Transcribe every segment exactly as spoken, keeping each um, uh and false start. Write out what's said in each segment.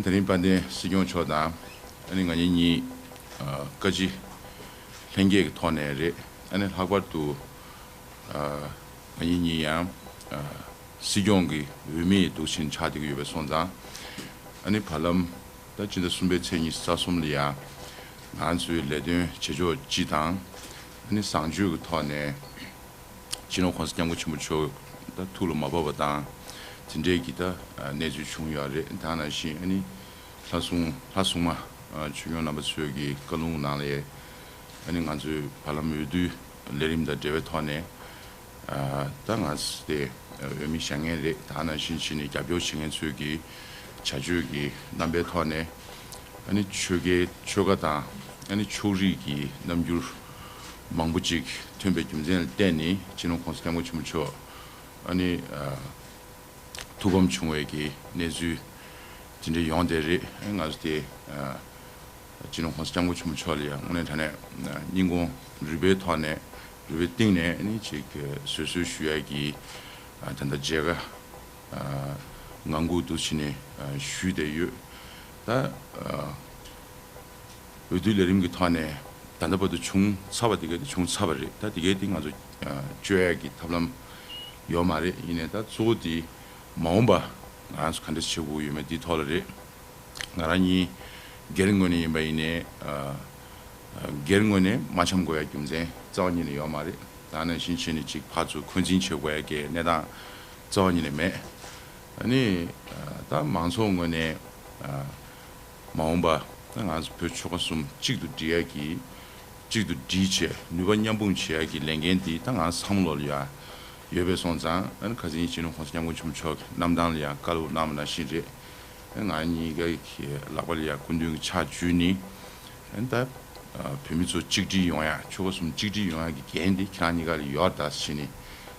དེ་རིང་དཔལ་ལྡན་སྲིད་སྐྱོང་མཆོག་དང་ཨ་ནི་ང་གཉིས་གཉིས་ཨ་བཀའ་སྤྱི་ལྷན་རྒྱས་ཀྱི་ཐོག་ནས་རེད། ཨ་ནི་ལྷག་པར་དུ་ཨ་ང་གཉིས་གཉིས་ཡང་ཨ་སྲིད་སྐྱོང་གི་འོས་མི་འདུག་ཕྱིན་ཆགས་བསྡད་ཀྱི་ཡོད་པ་སོང་ཙང་། ཨ་ནི་བར་ལམ་ད་སྤྱི་ཟླ་གསུམ་པའི་ཚེས་ཉི་ཤུ་རྩ་གསུམ་ལ་ཡང་ང་ཚོའི་ལས་དོན་བྱེད་ཕྱོགས་སྤྱི་དང་ཨ་ནི་བཟང་སྤྱོད་ཀྱི་ཐོག་ནས། སྤྱི་ནོར་༸གོང་ས་༸སྐྱབས་མགོན་ཆེན་པོ་མཆོག་ད་ཐུགས་ལ་མ་བབས་པ་དང་། དེ་འདྲའི་གི་ད་གནས་ཚུལ་བྱུང་ཡོད་རེད། ད་ནང་བཞིན་ཨ་ནི་ལྷ་སྲུང་ལྷ་སྲུང་མ་ཆོས་སྐྱོང་རྣམ་པ་ཚོས་ཀྱི་བཀའ་ལུང་ནང་ལ་ཨ་ནི་ང་ཚོའི་བར་ལམ་འོས་བསྡུ་ལས་རིམ་དང་འབྲེལ་བའི་ཐོག་ནས་ད་ང་ཚོ་དེ་འོས་མི་བཞེངས་མཁན་རེད། ད་ནང་བཞིན་བྱས་ནས་རྒྱབ་སྐྱོར་བྱེད་མཁན་ཚོས་ཀྱི་བྱ་སྤྱོད་ཀྱི་རྣམ་པའི་ཐོག་ནས། ཨ་ནི་ཆོལ་ཁའི་ཆོལ་ཁ་དང་ཨ་ནི་ཕྱོགས་རིས་ཀྱི་རྣམ་འགྱུར་མང་པོ་ཅིག་ཐོན་པའི་རྒྱུ་མཚན་ལ་བརྟེན་ནས་སྤྱི་ནོར་༸གོང་ས་༸སྐྱབས་མགོན་ཆེན་པོ་མཆོག་ཨ་ནི་ཨ་ཐུགས་ཕམ་བྱུང་བའི་གི་གནས་ཚུལ་དེ་འདྲ་ཡོང་བསྡད་རེད། ཨ་ནི་ང་ཚོ་དེ་ཨ་སྤྱི་ནོར་༸གོང་ས་༸སྐྱབས་མགོན་ཆེན་པོ་མཆོག་ལ་ཡང་དངོས་གནས་དྲང་གནས་ཨ་སྙིང་ཁོང་རུས་པའི་ཐོག་ནས་རུས་པའི་གཏིང་ནས་ཨ་ནི་ཅིག་བཟོད་གསོལ་ཞུ་ཡ་གི་ཨ་ད་ལྟ་མཇལ་ཁ་ཨ་ངང་སྒུག་ཏུ་ཕྱིན་ནས་ཨ་ཞུས་བསྡད་ཡོད། ད་ཨ་འོས་བསྡུ་ལས་རིམ་གྱི་ཐོག་ནས་ད་ལྟ་བར་དུ་བྱུང་ཚར་བ་དེ་ག་དེ་བྱུང་ཚར་བ་རེད། ད་དེ་གའི་དེ་ང་ཚོ་ཨ་བཅོས་ཡ་གི་ཐབས་ལམ་ཡོད་མ་རེད། ཡིན་ནའི་ད་གཙོ་བོ་དེ་མ་འོངས་པ་ང་རང་ཚོ་ག་འདྲ་བྱེད་དགོས་ཡོད་མེད་དེའི་ཐོག་ལ་རེད། ང་རང་གཉིས་སྒེར་ངོས་ནས་ཡིན་པ་ཡིན་ནའི་ཨ་སྒེར་ངོས་ནས་མ་འཆམ་དགོས་ཡ་རྒྱུ་མཚན་རྩ་བ་ཉིད་ནས་ཡོད་མ་རེད། ད་ནང་བཞིན་བྱས་ནས་ཅིག་ཕར་ཚུར་འཁོན་འཛིན་བྱེད་དགོས་ཡ་གི་གནས་སྟངས་རྩ་བ་ཉིད་ནས་མེད། ཨ་ནི་ཨ་ད་མང་ཚོགས་ངོས་ནས་ཨ་མ་འོངས་པ་ད་ང་ཚོ་བོད་ཆོལ་ཁ་གསུམ་གཅིག་ཏུ་སྒྲིལ་ཡ་གི་གཅིག་ཏུ་སྒྲིལ་བྱས་ནུས་པ་མཉམ་སྤུངས་བྱེད་ཡ་གི་ལས་འགན་འདི་ད་ང་ཚང་མ་ལོག་ལ་ཡ་ཡོད་པའི་སོང་ཙང་། ཨ་ནི་ཁ་སང་སྤྱི་ནོར་༸གོང་ས་༸སྐྱབས་མགོན་ཆེན་པོ་མཆོག་གི་གནམ་ཐང་ལ་ཡང་བཀའ་སློབ་གནང་བ་ནང་བཞིན་རེད། ཨ་ནི་ང་གཉིས་ཀའི་ལག་པ་ལ་ཡང་སྐུ་མདུན་གྱི་ཕྱག་འཇུས་ནི། ཨ་ནི་ད་བོད་མི་ཚོ་གཅིག་སྒྲིལ་ཡོང་ཡ། ཆོལ་ཁ་གསུམ་གཅིག་སྒྲིལ་ཡོང་ཡ་གི་འགན་འདི་ཁྱེད་རང་གཉིས་ཀ་ལ་ཡོད་ད་ཟེར་ནི་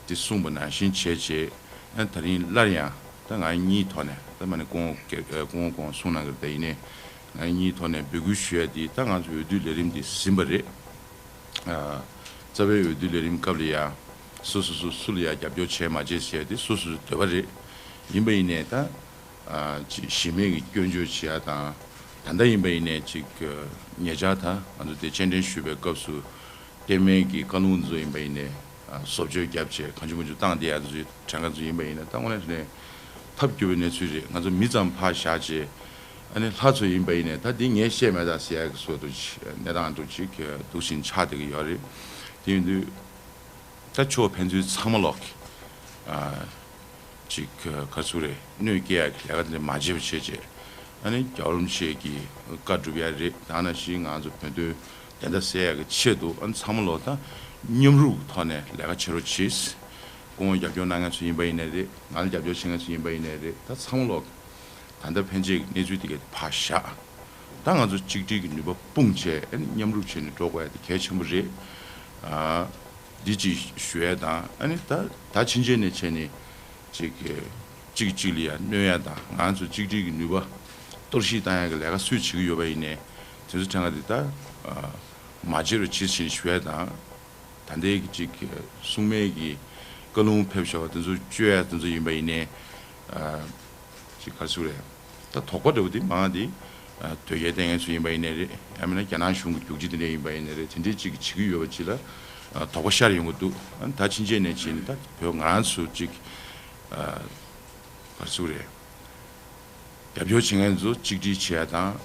འདི་གསུངས་པ་ནང་བཞིན་བྱས་བྱས། ཨ་ནི་ད་རིང་སླར་ཡང་ད་ང་གཉིས་ཐོག་ནས་ད་མ་ནི་སྐུ་ངོ་སྐུ་ངོ་སྐུ་ངོ་གསུང་གནང་གི་རེད། ད་ཡིན་ནའི་ང་གཉིས་ཐོག་ནས་འབོད་སྐུལ་ཞུ་ཡ་འདི་ད་ང་ཚོ་འོས་བསྡུ་ལས་རིམ་འདི་ཟིན་པ་རེད། ཨ་རྩ་བའི་འོས་བསྡུ་ལས་རིམ་སྐབས་ལ་ཡང་སོ་སོ་སོ་སུ་ལ་ཡང་རྒྱབ་སྐྱོར་བྱས་མ་བྱས་ཟེར་དེ་སོ་སོ་སོའི་འདོད་པ་རེད། ཡིན་པ་ཡིན་ནའི་ད་ཨ་ཅིག་གཞི་མེད་ཀྱི་སྐྱོན་བརྗོད་བྱེད་ཡ་དང་། ད་ལྟ་ཡིན་པ་ཡིན་ནའི་ཅིག་ཉེ་ཆར་ད་ང་ཚོ་དེ་སྤྱན་འདྲེན་ཞུས་པའི་སྐབས་སུ་བསྟན་མའི་གི་བཀའ་ལུང་ཚོ་ཡིན་པ་ཡིན་ནའི་ཨ་བཟོ་བཅོས་བརྒྱབ་བྱས་གང་བྱུང་མང་བྱུང་བཏང་བསྡད་ཡ་ཚོའི་གྲངས་ཀ་ཚོ་ཡིན་པ་ཡིན་ན་ད་དངོས་གནས་དྲང་གནས་ཐབས་སྐྱོ་བའི་གནས་ཚུལ་རེད། ང་ཚོ་མི་ཙམ་ཕར་བཞག་བྱས། ཨ་ནི་ལྷ་ཚོ་ཡིན་པ་ཡིན་ནའི་ད་འདི་ངས་བཤད་མེད་ད་ཟེར་ཡག་གི་བཟོ་འདྲ་ཅིག་གནས་སྟངས་འདྲ་ཅིག་འདུག་བཞིན་ཆགས་བསྡད་ཀྱི་ཡོད་རེད། དེ་ཡིན་དུས་ད་ཕྱོགས་ཕན་ཚུན་ཚང་མ་ལོག་གི་ཨ་ཅིག་ག་ཚོད་རེད། གནོད་སྐྱེལ་ཡག་གི་ལས་ཀ་དེ་འདྲ་མ་བྱེད་པ་བྱས་བྱས། ཨ་ནི་རྒྱལ་བ་རིན་པོ་ཆེ་གི་བཀའ་སྒྲུབ་ཡ་རེད། ད་ནང་བཞིན་ང་ཚོ་བོད་དོན་བདེན་མཐའ་གསལ་ཡག་གི་ཆེད་དུ་ཨ་ནི་ཚང་མ་ལོག་ད་མཉམ་རུབ་ཀྱི་ཐོག་ནས་ལས་ཀ་བྱེད་རོགས་བྱེད། སྐུ་ངོ་རྒྱབ་སྐྱོར་གནང་མཁན་ཚོ་ཡིན་པ་ཡིན་ནའི་རེད། ང་ལ་རྒྱབ་སྐྱོར་བྱེད་མཁན་ཚོ་ཡིན་པ་ཡིན་ནའི་རེད། ད་ཚང་མ་ལོག་ད་ལྟ་ཕན་ཆད་ཀྱི་གནས་ཚུལ་དེ་གའི་ཕར་བཞག་ད་ང་ཚོ་གཅིག་སྒྲིལ་གྱི་ནུས་པ་སྤུངས་བྱས་ཨ་ནི་མཉམ་རུབ་བྱས་ནས་འགྲོ་དགོས་ཡ་དེ་གལ་ཆེན་པོ་རེད། ཨ་འདི་གཅིག་ཞུ་ཡ་དང་། ཨ་ནི་ད་ད་ཕྱིན་ཆད་ནས་བྱས་ནས་ཅིག་གཅིག་གཅིག་ལ་ཡ་གནོད་ཡ་དང་། ང་ཚོ་གཅིག་སྒྲིལ་གྱི་ནུས་པ་གཏོར་བཤིག་བཏང་ཡ་གི་ལས་ཀ་སུས་བྱེད་ཀྱི་ཡོད་པ་ཡིན་ནའི་དེ་ཚོ་གྲངས་ཀ་དེ་ད་ཨ་མ་བྱེད་རོགས་བྱེད་ཟེར་ཞུ་ཡ་དང་། ད་ལྟའི་གི་ཅིག་སྲུང་མའི་གི་བཀའ་ལུང་ཕེབས་བཞག་པ་དེ་ཚོ་བཅོས་ཡ་དེ་ཚོ་ཡིན་པ་ཡིན་ནའི་ཨ་ཅིག་ག་རེ་ཟེར་དགོས་རེད། ད་དོགས་པ་འདྲ་བོ་དེ་མང་དེ་ཨ་དོལ་རྒྱལ་བསྟེན་མཁན་ཚོ་ཡིན་པ་ཡིན་ནའི་རེད། ཡང་མིན་ན་རྒྱ་ནག་གཞུང་གི་རྒྱུག་ཁྱི་དེ་འདྲ་ཡིན་པ་ཡིན་ནའི་རེད། དེ་འདྲའི་ཅིག་བྱེད་ཀྱི་ཡོད་པ་ཅིག་ལ་ཨ་དོགས་པ་ཤར་ཡོང་གི་འདུག་ཨ་ནི་ད་ཕྱིན་ཆད་ནས་བྱས་ནས་ད་བོད་ང་རང་ཚོ་ཅིག་ཨ་ག་རེ་ཟེར་དགོས་རེད། རྒྱབ་སྐྱོར་བྱེད་མཁན་ཚོ་གཅིག་སྒྲིལ་བྱེད་ཡ་དང་།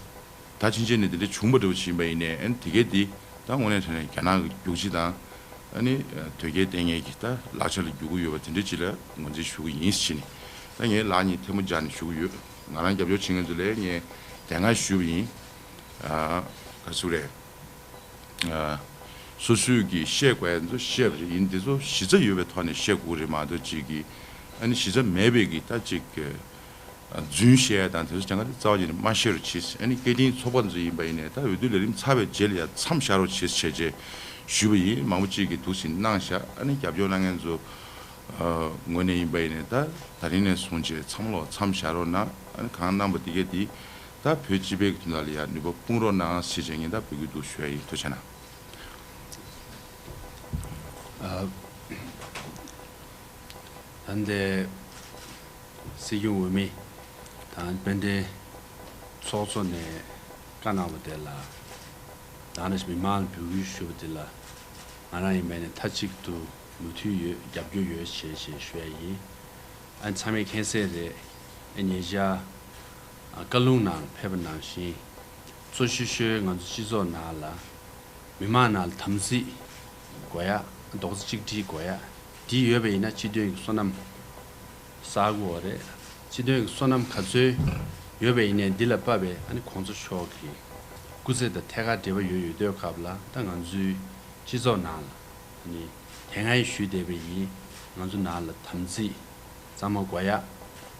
ད་ཕྱིན་ཆད་ནས་དེ་འདྲ་བྱུང་བ་འདྲ་བོ་ཞིག་ཡིན་པ་ཡིན་ནའི་ཨ་ནི་དེ་གའི་དེ་ད་དངོས་གནས་དྲང་གནས་རྒྱ་ནག་གི་རྒྱུག་ཁྱི་དང་། ཨ་ནི་དོལ་རྒྱལ་བསྟེན་མཁན་གྱི་ད་ལག་ཆ་ལ་རྒྱུག་གི་ཡོད་པ་དེ་འདྲ་ཅིག་ལ་ངོས་འཛིན་ཞུ་གི་ཡིན་ཟེར་ནས། ད་ངས་ལག་གཉིས་ཐལ་མོ་སྦྱར་ནས་ཞུ་གི་ཡོད། ང་རང་རྒྱབ་སྐྱོར་བྱེད་མཁན་ཚོ་ལ་ངས་དེ་སྔ་ཞུས་པ་ཡིན། ཨ་ག་རེ་ཟེར་དགོས་རེད། ཨ་སོ་སོས་ཀྱིས་བཤད་དགོས་ཡ་ཚོ་བཤད་པ་རེད། ཡིན་དེ་ཚོ་གཞི་རྩ་ཡོད་པའི་ཐོག་ནས་བཤད་དགོས་རེད་མ་གཏོགས་ཅིག་གིས་ཨ་ནི་གཞི་རྩ་མེད་པའི་གི་ད་ཅིག་གི་ཨ་རྫུན་བཤད་ཡ་དང་དེ་ཚོ་སྦྱང་ག་དེ་རྩ་བ་ཉིད་ནས་མ་བཤད་རོགས་བྱེད། ཨ་ནི་སྐད་འཕྲིན་ཚོགས་པ་ཚོ་ཡིན་པ་ཡིན་ནའི་ད་འོས་བསྡུ་ལས་རིམ་ཚར་བའི་རྗེས་ལ་ཡ་མཚམས་བཞག་རོགས་བྱེད་བྱས་རྗེས་ཞུས་པ་ཡིན། མང་པོ་ཅིག་གིས་འདུག་སེ་གནང་བཞག་ཨ་ནི་རྒྱབ་སྐྱོར་གནང་མཁན་ཚོ་ཨ་ངོས་ནས་ཡིན་པ་ཡིན་ནའི་ད་ད་རིང་ནས་བཟུང་བྱས་ཚང་མ་ལོག་མཚམས་བཞག་རོགས་གནང་། ཨ་ནི་གང་གནང་པ་དེ་གས་དེ་ད་བོད་སྤྱི་པའི་གི་དོན་དག་ལ་ཡ་ནུས་པ་སྤུངས་རོགས་གནང་ཞེས་བྱས་ངས་ད་འབོད་སྐུལ་འདུག་ཞུ་ཡ་ཡིན། ཐུགས་རྗེ་གནང་། ཨ་ད་ལྟའི་སྲིད་སྐྱོང་འོས་མི་དང་དཔལ་ལྡན་ ཚོགས་གཙོ་ནས་བཀའ་གནང་བ་དེ་ལ། ད་ནི་མི་མང་ལ་འབོད་སྐུལ་ཞུ་བ་དེ་ལ། ང་རང་ཡིན་པ་ནས་མཐའ་གཅིག་ཏུ་མོས་མཐུན་ཡོད། རྒྱབ་སྐྱོར་ཡོད་ཞེས་ཞེས་ཞུ་ཡ་ཡིན། ཨ་ཚང་མས་མཁྱེན་གསལ་རེད། ཨ་ཉེ་ཆར་ཨ་བཀའ་ལུང་ནང་ཕེབས་པ་ནང་བཞིན། གཙོ་ཤོས་ཤོས་ང་ཚོ་སྤྱི་ཚོགས་ནང་ལ། མི་མང་ནང་ལ་དམ་ཚིག་དགོས་ཡ། རྡོག་རྩ་གཅིག་སྒྲིལ་དགོས་ཡ། འདི་ཡོད་པ་ཡིན་ན་སྤྱི་དོན་གྱི་བསོད་ནམས་བསགས་དགོས་པ་རེད། སྤྱི་དོན་གྱི་བསོད་ནམས་ག་ཚོད་ཡོད་པ་ཡིན་ནའི་འདི་ལ་དཔག་པའི་ཨ་ནི་གོང་ས་མཆོག་གི་སྐུ་ཚེ་དང་ཐད་ཀར་འབྲེལ་བ་ཡོད་ཡོད་དུས་སྐབས་ལ། ད་ང་ཚོའི་སྤྱི་ཚོགས་ནང་ལ་ཨ་ནི་དེ་སྔ་ཡང་ཞུས་བསྡད་པ་ཡིན། ང་ཚོ་ནང་ལ་དམ་ཚིག་གཙང་མ་དགོས་ཡ།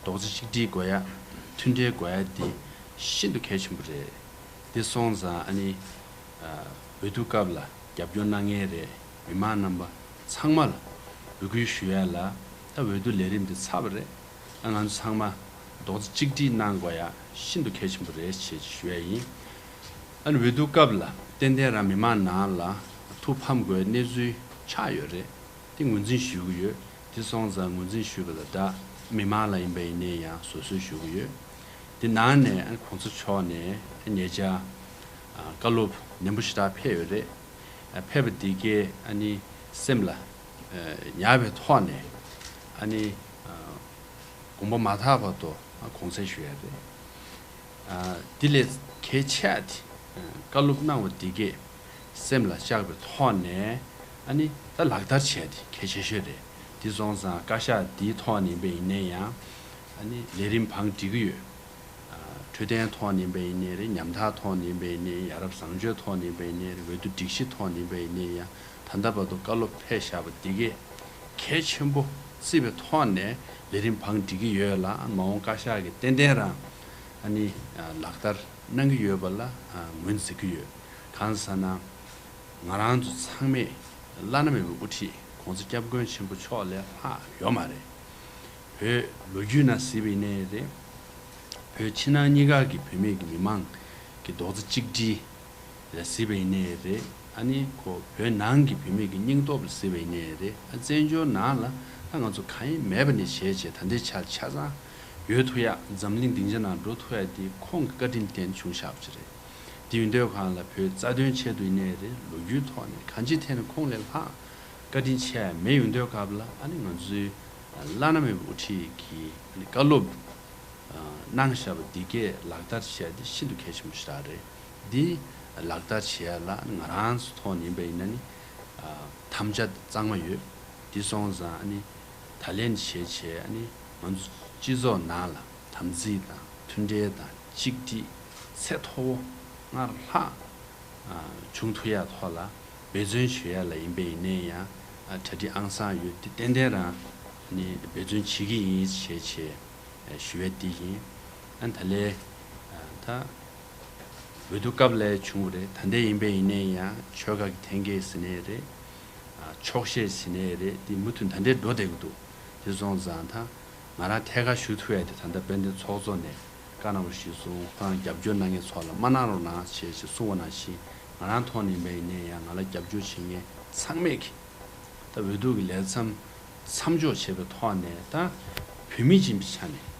རྡོག་རྩ་གཅིག་སྒྲིལ་དགོས་ཡ། མཐུན་སྒྲིལ་དགོས་ཡ་འདི་ཤིན་ཏུ་གལ་ཆེན་པོ་རེད། འདི་སོང་ཙང་ཨ་ནི། ཨ་འོས་བསྡུ་སྐབས་ལ་རྒྱབ་སྐྱོར་གནང་མཁན་རེད། མི་མང་རྣམ་པ་ཚང་མ་ལ་འབོད་སྐུལ་ཞུ་ཡ་ལ། ད་འོས་བསྡུ་ལས་རིམ་འདི་ཚར་བ་རེད། ཨ་ང་ཚོ་ཚང་མ་རྡོག་རྩ་གཅིག་སྒྲིལ་གནང་དགོས་ཡ་ཤིན་ཏུ་གལ་ཆེན་པོ་རེད་ཅེས་ཞུ་ཡ་ཡིན། ཨ་ནི་འོས་བསྡུ་སྐབས་ལ་ཏན་ཏན་རང་མི་མང་ནང་ལ་ཐུགས་ཕམ་དགོས་གནས་ཚུལ་ཆགས་ཡོད་རེད། དེ་ངོས་འཛིན་ཞུ་གི་ཡོད། དེ་སོང་ཙང་ངོས་འཛིན་ཞུས་པ་དང་སྦྲགས། མི་མང་ལ་ཡིན་པ་ཡིན་ནའི་ཡང་བཟོད་གསོལ་ཞུ་གི་ཡོད། དེ་ནང་ནས་ཨ་གོང་ས་མཆོག་ནས་ཉེ་ཆར་ཨ་བཀའ་སློབ་ནན་པོ་ཞེ་དྲག་ཕེབས་ཡོད་རེད། ཨ་ཕེབས་པ་དེ་གས་ཨ་ནི་སེམས་ལ་ཨ་ཉར་བའི་ཐོག་ནས་ཨ་ནི་ཨ་དགོངས་པ་མ་ཐག་བར་དུ་ཨ་དགོངས་སེལ་ཞུ་ཡ་རེད། ཨ་དེ་ལས་གལ་ཆེ་བ་དེ། ཨ་བཀའ་སློབ་གནང་བ་འདི་གས་སེམས་ལ་བཅངས་པའི་ཐོག་ནས་ཨ་ནི་ད་ལག་བསྟར་བྱས་ཏེ་གལ་ཆེ་ཤོས་རེད། དེ་སོང་ཙང་བཀའ་ཤག་འདིའི་ཐོག་ནས་ཡིན་པ་ཡིན་ནའི་ཡང་ཨ་ནི་ལས་རིམ་བང་སྒྲིག་གི་ཡོད། ཨ་འཕྲོད་བསྟེན་ཐོག་ནས་ཡིན་པ་ཡིན་ནའི་རེད། ཉམ་ཐག་ཐོག་ནས་ཡིན་པ་ཡིན་ནའི་རེད། ཡ་རབས་བཟང་སྤྱོད་ཐོག་ནས་ཡིན་པ་ཡིན་ནའི་རེད། འོས་བསྡུ་སྒྲིག་གཞི་ཐོག་ནས་ཡིན་པ་ཡིན་ནའི་ཡང་། ད་ལྟ་བར་དུ་བཀའ་སློབ་ཕེབས་བཞག་པ་འདི་གས་གལ་ཆེན་པོ་བརྩིས་པའི་ཐོག་ནས་ལས་རིམ་བང་སྒྲིག་གི་ཡོད་ལ། མ་འོངས་བཀའ་ཤག་གིས་ཏན་ཏན་རང་ཨ་ནི་ལག་བསྟར་གནང་གི་ཡོད་པ་ལ་ངོས་འཛིན་གྱི་ཡོད། གང་ཟེར་ན། ང་རང་ཚོ་ཚང་མས་བླ་ན་མེད་པའི་དབུ་ཁྲིད་༸གོང་ས་༸སྐྱབས་མགོན་ཆེན་པོ་མཆོག་ལས་ལྷག་ཡོད་མ་རེད། བོད་ལོ་རྒྱུས་ནང་གཟིགས་པ་ཡིན་ནའི་རེད། བོད་ཕྱི་ནང་གཉིས་ཀ་གི་བོད་མི་གི་མི་མང་གི་རྡོག་རྩ་གཅིག་སྒྲིལ་ལ་གཟིགས་པ་ཡིན་ནའི་རེད། ཨ་ནི་ཁོ་བོད་ནང་གི་བོད་མི་གི་སྙིང་སྟོབས་ལ་གཟིགས་པ་ཡིན་ནའི་རེད། ཨ་བཙན་བྱོལ་ནང་ལ་ད་ང་ཚོ་གང་ཡང་མེད་པ་ནས་བྱས་བྱས་ད་ལྟའི་ཆར་ཆ་ཚང་ཡོད་ཐུབ་ཡ། འཛམ་གླིང་སྡིངས་ཆ་ནང་འགྲོ་ཐུབ་ཡ་དེ་ཁོང་གི་བཀའ་དྲིན་བརྟེན་བྱུང་བཞག་པ་ཅིག་རེད། དེ་ཡིན་དུས་གང་ལ་བོད་རྩ་དོན་ཆེད་དུ་ཡིན་ནའི་རེད། ལོ་རྒྱུས་ཐོག་ནས་གང་ཅིའི་ཐད་ནས་ཁོང་ལས་ལྷག་བཀའ་དྲིན་ཆེ་ཡ་མེད། ཡིན་དུས་སྐབས་ལ་ཨ་ནི་ང་ཚོའི་བླ་ན་མེད་པའི་དབུ་ཁྲིད་ཀྱིས་ཨ་ནི་བཀའ་སློབ་གནང་བཞག་པ་འདི་གས་ལག་བསྟར་བྱས་ཏེ་ཤིན་ཏུ་གལ་ཆེན་པོ་ཞིག་རེད། འདི་ལག་བསྟར་བྱེད་ཡ་ལ་ང་རང་ཚོ་ཐོག་ནས་ཡིན་པ་ཡིན་ན་ནི་དམ་བཅའ་གཙང་མ་ཡོད། འདི་སོང་ཙང་ཨ་ནི་ད་ལན་བྱས་བྱས་ཨ་ནི་ང་ཚོ་སྤྱི་ཚོགས་ནང་ལ་དམ་ཚིག་དང་མཐུན་འབྲེལ་དང་གཅིག་སྒྲིལ་ཚད་མཐོ་བོ་སྔར་ལྷག་བྱུང་ཐུབ་ཡ་ཐོག་ལ་འབད་བརྩོན་བྱེད་ཡ་ལ་ཡིན་པ་ཡིན་ནའི་ཡང་གྲ་སྒྲིག་ཨང་གསར་ཡོད། དེ་ཏན་ཏན་རང་ནི་འབད་བརྩོན་བྱེད་ཀྱི་ཡིན་ཞེས་བྱས་ཞུ་བ་འདི་ཡིན། ཨ་ད་ལས་ད་འོས་བསྡུ་སྐབས་ལ་བྱུང་བ་རེད། ད་ལྟའི་ཡིན་པ་ཡིན་ནའི་ཡང་ཆོལ་ཁ་གི་འཐེན་འཁྱེར་ཟེར་ནའི་རེད། ཕྱོགས་ཞེན་ཟེར་ནའི་རེད། འདི་མུ་མཐུད་ད་ལྟའི་འགྲོ་བསྡད་ཀྱི་འདུག་དེ་སོང་ཙང་ད་ང་རང་ཐད་ཀར་ཞུ་ཐུབ་ཡ་དེ་ད་ལྟ་དཔལ་ལྡན་ཚོགས་གཙོ་ནས་བཀའ་གནང་བ་གཞིར་བཟུང་ཁོ་རང་རྒྱབ་སྐྱོར་གནང་མཁན་ཚོ་ལ་མ་གནང་རོགས་གནང་ཞེས་ཞེས་གསུངས་པ་ནང་བཞིན། ང་རང་ཐོག་ནས་ཡིན་པ་ཡིན་ནའི་ཡང་ང་ལ་རྒྱབ་སྐྱོར་བྱེད་མཁན་ཚང་མས་ཀྱིས་ད་འོས་བསྡུ་གི་ལས་མཚམས་མཚམས་འཇོག་བྱས་པའི་ཐོག་ནས་ད་བོད་མི་ཡིན་པའི་ཆ་ནས་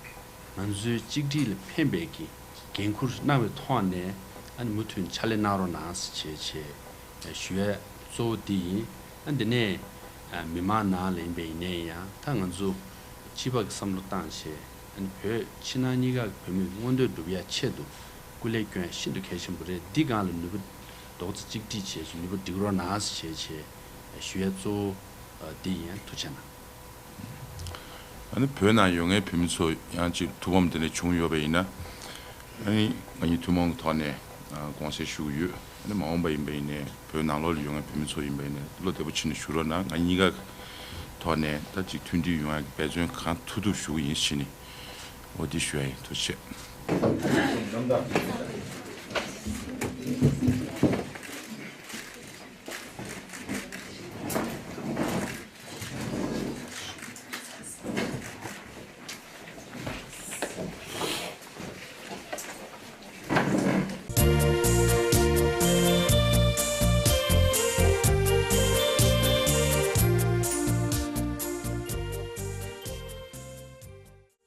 ང་ཚོའི་གཅིག་སྒྲིལ་ལ་ཕན་པའི་གི་འགན་འཁུར་གནང་བའི་ཐོག་ནས་ཨ་ནི་མུ་མཐུད་ཕྱག་ལས་གནང་རོགས་གནང་ཞེས་བྱས་ཞུ་ཡ་གཙོ་བོ་འདི་ཡིན། ཨ་འདི་ནས་མི་མང་ནང་ལ་ཡིན་པ་ཡིན་ནའི་ཡང་ད་ང་ཚོ་སྤྱི་པ་གི་བསམ་བློ་བཏང་བྱས་ཨ་ནི་བོད་ཕྱི་ནང་གཉིས་ཀ་གི་བོད་མི་མངོན་འདོད་སྒྲུབ་ཡ་ཆེད་དུ་སྐུ་ལས་བསྐྱོན་ཡ་ཤིན་ཏུ་གལ་ཆེན་པོ་རེད། འདི་སྒང་ལ་ནུས་པ་རྡོག་རྩ་གཅིག་སྒྲིལ་བྱས་ཞུ་ནུས་པ་སྒྲིག་རོགས་གནང་ཞེས་བྱས་ཞུ་ཡ་གཙོ་བོ་འདི་ཡིན། ཐུགས་རྗེ་གནང་། ཨ་ནི་བོད་ནང་ཡོད་མཁན་བོད་མི་ཚོ་ཡང་ཅིག་ཐུགས་ཕམ་དེ་འདྲ་བྱུང་ཡོད་པ་ཡིན་ན། ཨ་ནི་ང་གཉིས་ཐུན་མོང་གི་ཐོག་ནས་དགོངས་སེལ་ཞུ་གི་ཡོད། ཨ་ནི་མ་འོངས་པ་ཡིན་པ་ཡིན་ནའི་བོད་ནང་ལོགས་ལ་ཡོད་མཁན་བོད་མི་ཚོ་ཡིན་པ་ཡིན་ནའི་བློ་བདེ་པོ་བྱས་ནས་བཞུགས་རོགས་གནང་། ང་གཉིས་ཀ་གི་ཐོག་ནས་ད་ཅིག་མཐུན་སྒྲིལ་ཡོང་ཡ་གི་འབད་བརྩོན་གང་ཐུབ་ཐུབ་ཞུ་གི་ཡིན་ཞུས་ནས་འོ་འདི་ཞུ་ཡ་ཡིན། ཐུགས་རྗེ་ཆེ།